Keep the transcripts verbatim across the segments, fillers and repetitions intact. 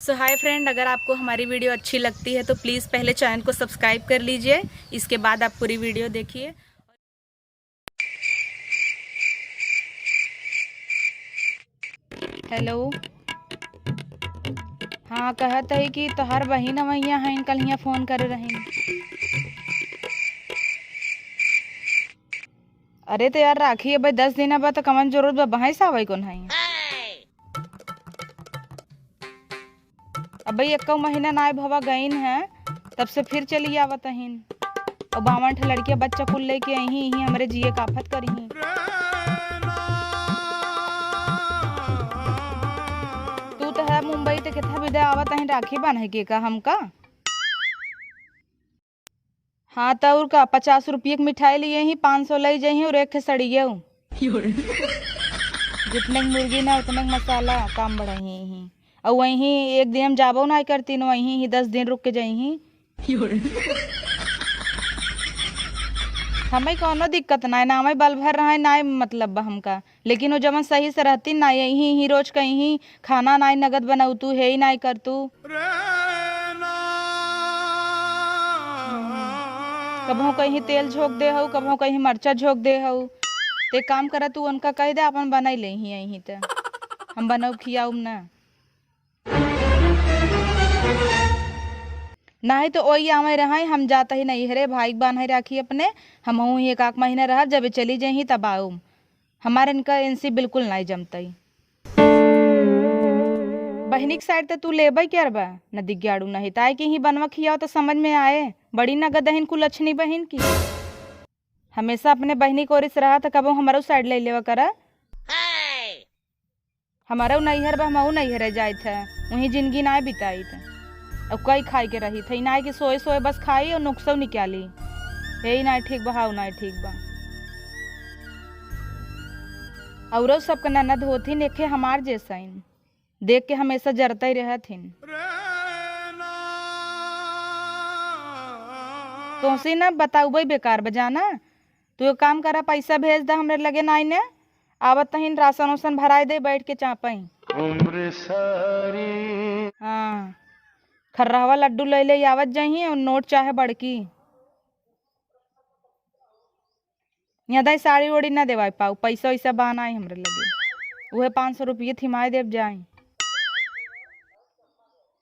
तो हाय फ्रेंड, अगर आपको हमारी वीडियो अच्छी लगती है तो प्लीज़ पहले चैनल को सब्सक्राइब कर लीजिए, इसके बाद आप पूरी वीडियो देखिए। हेलो, हाँ, कहत है कि तोहार बहिन अवैया हैं, कल हियाँ फोन करे रही। अरे तो यार, राखी अबे दस दिन बा, तो कवन जरूरत बा, बहस आवे कौन है? अबे एक्को महीना नाय भवा गईन है, तब से फिर चली आवत अहिन। और बावन ठे लड़किया बच्चा कुल लेके अइहीं, इहीं हमरे जिए का आफत करिहीं। तू तो है मुंबई, ते कितना विदा आवत अहिन, राखी बांधे के का हमका? हाँ, त और का, पचास रुपये के मिठाई लिए ही, पाँच सौ ले जाइहीं और एक ठे सड़ियो। जितने के मुर्गी ना, उतने के मसाला, काम बढ़ाइहीं ही। और वहीं एक दिन हम जाबो ना करती न, वहीं ही दस दिन रुक के जाइहीं। हमें कौनो दिक्कत ना है, ना हमें बल भर रहा है, ना ही मतलब बा हमका। लेकिन वो जवन सही से रहती ना, यहीं ही रोज कहीं ही खाना नाई नगद बनौतू, हे ही नाई करतू। कबहू कहीं तेल झोंक दे हऊ, कबहू कहीं मरचा झोंक दे हऊ। ते काम करत तू उनका कह दे, अपन बनाई ले ही यहीं ते। हम बनौब खियाउब ना। नाही तो ओई आवे रहाई, हम जात ही नैहरे, भाई के बान्हे राखी अपने, हमहू ही एक आक महीना रहब, जब चली जइहीं तब आउम। हमार इनका इनसे बिल्कुल नाई जमतई। बहिनी के साइड त तू लेबे करबा, न दिग्याड़ू नहीं, ताई के ही बनवा खियाओ त समझ में आए। बड़ी नगद अहिन कुलछनी बहिन की। हमेशा अपने बहिनी कोरिस रहा त कबो हमरो साइड ले लेवा करा। हमारो नैहर बा, हमहू नैहरे जाइत है, वहीं जिंदगी नाय बिताइत। अब कई खाए के रही थे, नाय कि सोए सोए बस खाई और नुक्सो निकाली। हे ही नाय ठीक बा, हाउ नाय ठीक बा। औरो सबके ननद होथिन, एके हमार जैसइन, देख के हमेशा जरते रहथिन। तोसे ना बताउबे बेकार बजाना, तू एक काम करा, पैसा भेज दा हमरे लगे नाई ने, आवत तहिन राशन उसन भराए दे, बैठ के चापई। उम्र सारी। हाँ, खर्रहवा लड्डू ले ले आवत जइहीं और नोट चाहे बड़की। यहाँ दाई साड़ी ओड़ी ना देवाई पाऊ, पैसा वैसा बा नाई हमरे लगे। उहे पाँच सौ रुपये थिमाए देब जाई।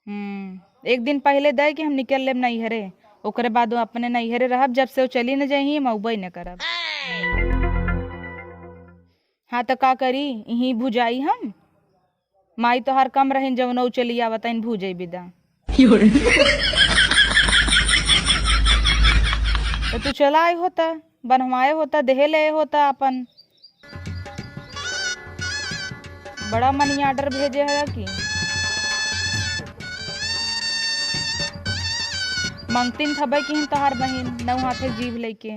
हम्म, एक दिन पहिले दे कि हम निकल लेब नैहरे, ओकरे बाद वो अपने नैहरे रहब, जब से वो चली न जाई, हम अउबे न करब। हाँ, त का करी, इहीं भुजाई हम? माई तोहार कम रहिन, जवन उ चली आवत, इन भुजई बिदा। त तू चला आए होता, बनवाए होता, देहे ले होता अपन। बड़ा मनी ऑर्डर भेजे है कि मंगतिन थबे किहिन तोहार बहिन, नौ हाथे जीभ लेके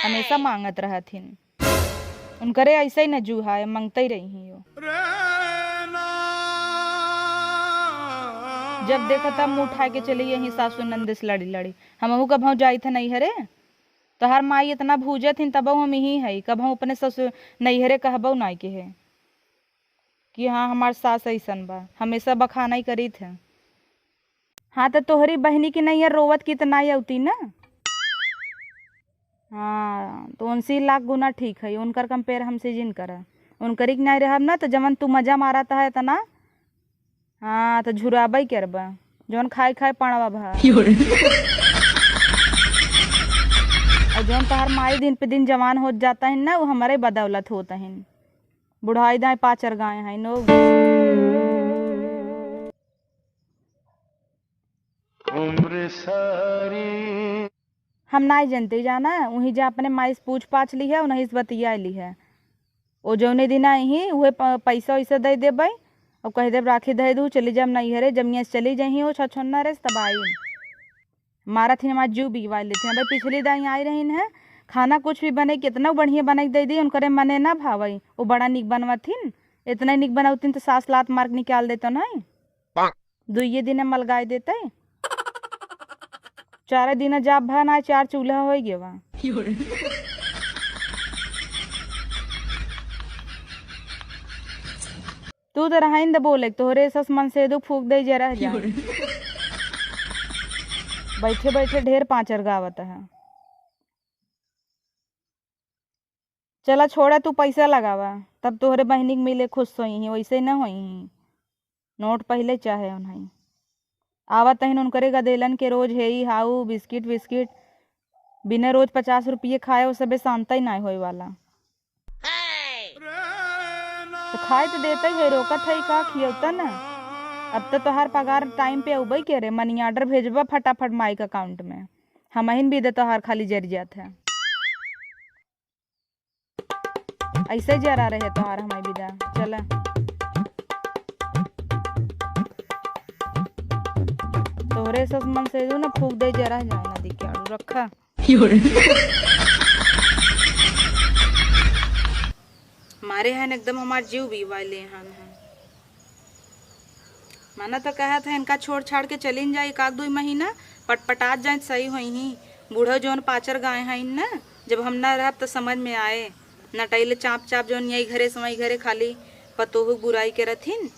हमेशा मांगत रहथिन। उनकरे ऐसे ही न जू है, मंगते ही रही ही हो। जब देखो तब मुंह उठा के चली यहीं सासू नंद से लड़ी लड़ी। हमहू कभौ जाई थे नैहरे, तोहार माई इतना भूजत हिन, तबहू हम यहीं है, कभौ अपने ससुर नैहरे कहबौ नाई के है कि हाँ, हमार सास ऐसन बा, हमेशा बखाना ही करीत है। हाँ, त तोहरी बहिनी की नैया रोवत की त नाई अउती ना। हाँ, तो उनसे लाख गुना ठीक है, उनकर कंपेयर हमसे जिन करा। उनकरी के नाई रहब ना, त जवन तू मजा मारत है इतना, हाँ, त झुराबई करबा, जवन खाए खाए पड़वा भा। और जवन तोहार माई दिन पे दिन जवान होत जाता है ना, वो हमारे बदौलत होता है। बुढ़ाई दाएं पाचर गाए हैं नो। उम्र सारी। हम नाई जनते जाना, उहीं जा अपने माई से पूछ पाछ ली है, उन्हीं से बतिया ली है। ओ जौने दिन आई ही, उहे प-, पैसा वैसा दे देबै, और कह देब राखी दे दू, चली जाब नैहरे, जब यहाँ से चली जाही, ओ छछोन्ना रे, तब आई। मारत ही हमार जीव बिगवाइ लेते हैं। भाई पिछली दाई आई रही है, खाना कुछ भी बने, कितना बढ़िया बने दे दी, उनकरे मने ना भावई, वो बड़ा निक बनवथिन, इतना निक बनौतिन तो सास लात मार के निकाल देतो नहीं। दुइये दिन मलगाई देते। चारे दिन जाब भा ना, चार चूल्हा होई गेवा। तू तो रहइन दे बोले, तोहरे सस मन से दू फूक दे जे रह जाए। बैठे बैठे ढेर पाँचर गावत है। चला छोड़ा, तू पैसा लगावा, तब तोहरे बहिनी के मिले खुश होई ही, वैसे न होई ही। नोट पहिले चाहे उन्हें। आवत तहिन उनकरे गदेलन के रोज हेई हाऊ, बिस्किट विस्किट, बिना रोज पचास रुपये खाए, वो सबे शांता ही नाय होए वाला। तो खाए तो देते ही है, रोकत है का खियौता ना। अब तो तोहार पगार टाइम पे अउबे के रे, मनी ऑर्डर भेजबा फटाफट माई के अकाउंट में। हमहिन भी दे तोहार खाली जर जात है। ऐसे जरा रहे तोहार हमारी विदा। चल, तोहरे सब मन से जो ना फूक दे जरा जाए नदी के आड़ू रखा। मारे हन एकदम हमार जीव भी वाले हन हन। मना तो कहत है इनका छोड़ छाड़ के चलिन जाए एक आध दुई महीना, पटपटात जाए सही होई ही। बूढ़ो जौन पाचर गाए हैं इन ना, जब हम ना रहब तो समझ में आए। नटैले चाप चाप जौन यही घरे से वही घरे खाली पतोहू बुराई के रहथिन।